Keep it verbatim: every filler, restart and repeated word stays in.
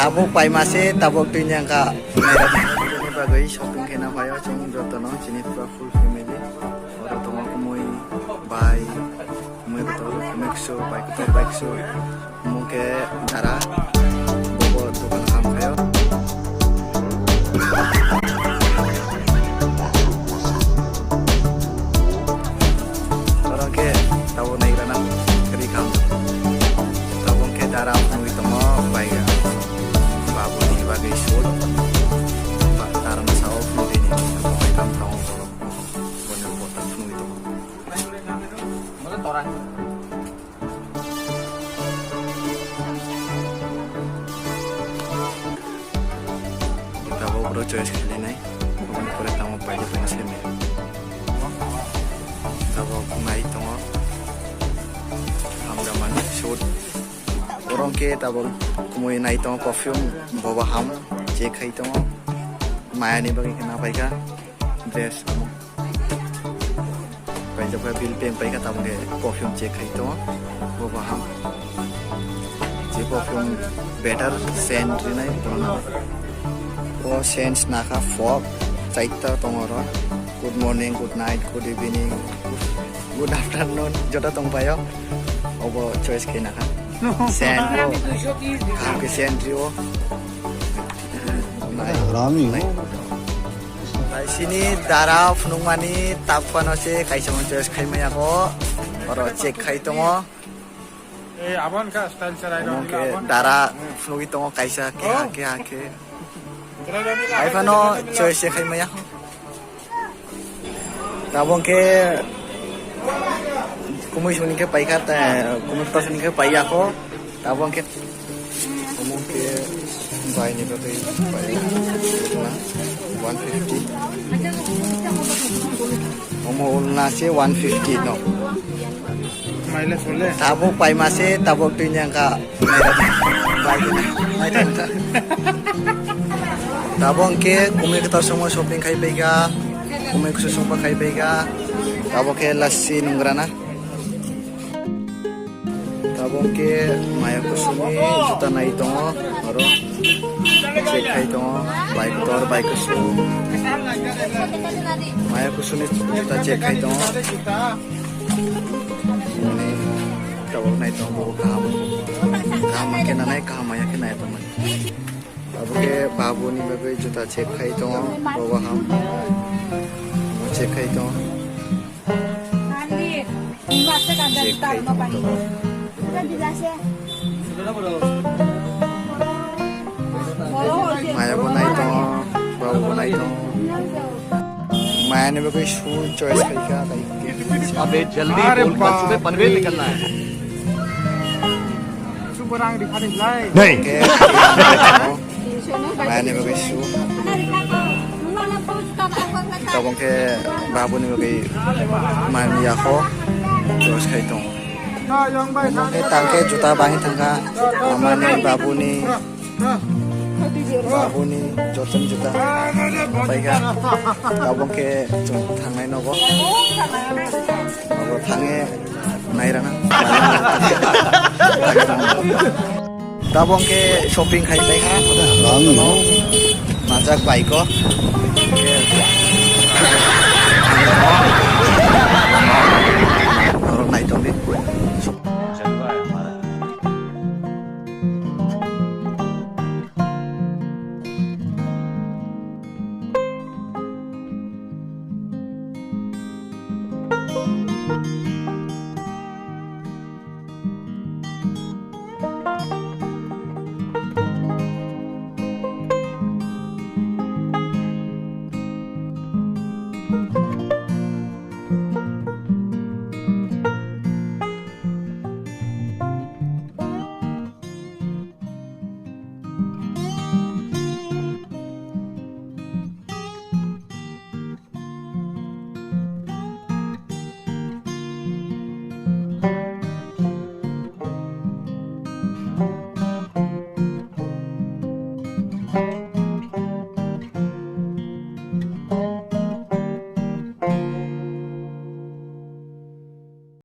Tabuk paima se, tabuk twi nyangkha. Bini bagwi shopping khaina phaio chwng jotono, chini pura full family. Oro tongo kumui bai, kumui kotor, kumui kusu, bai kotor, bai kusu. Omo khe dara, bobo dokan ham khaio. Oro khe tabuk naigrana kwrwi kha. Tabuk khe dara phunugwi tongo, bai babuni bagwi sut. Ba-, dara no sao phunugwi ni, bai tam tongo, bono bota phunugwi tongo. Tabuk bro choice khlainai. Oboni pore tamo paida paina simi. Tabuk nai tongo. Hamda mani shoot. Borong khe tabuk kumui nai tongo perfume boba ham check khai tongo. Maya ni bagwi khe na paikha dress amo. Paijak kha bill pay paikha tabuk khe perfume check khai tongo. Boba ham. Je perfume better scent rinai borok na. O scent nakha fog chaita tongo oro. Good morning, good night, good evening, good afternoon, joto tong paio. Obo choice khe nakha. Scent o, kaham khe scent rio. Nai, nai. Sini dara phunukmani tak phano se kaisa mo choice khai maya ko. Oro check khai tongo. Eh, abang ka style serai. Omo khe dara phunugwi tongo kaisa keha keha khe. Hai phano choice se khai maya. Tabuk khe kumui suni khe paikha, kumui kota suni khe paiyakho. Tabuk khe omo khe baini bagwi paiyakho one fifty. Omo ulna se one fifty no. Tabuk paima se, tabuk twi nyangkha. Tabuk hwnkhe kumui kota songma shopping khai paikha, kumui kusu songma khai paikha. Tabuk khe lassi nungrana. Tabuk hwnkhe maya kusuni juta nai tongo, oro check khai tongo, bai kotor, bai kusu. Maya kusuni juta check khai tongo. Tabuk nai tongo, bo kaham. Kaham khe nanai, kaham maya khe nai tongo. Abo khe babuni bagwi juta check khai tongo, bo kaham. Check khai tongo. Check khai tongo. Maya bo nai tongo, baba bo nai tongo. Maya ni bagwi shoe choice khai kha, khai khe. अबे जल्दी बोल, कल सुबह पनवेल निकलना है। Khe, maya ni bagwi shoe. Tabuk khe babuni bagwi mani yakho choice khai tongo. Omo khe tang khe juta bahai thangkha, mamani, babuni, babuni joto ni juta paikha. Tabuk khe chwng thangnai nogo. Nogo thangwi nairana. Tabuk khe shopping khai paikha. Majak bike o.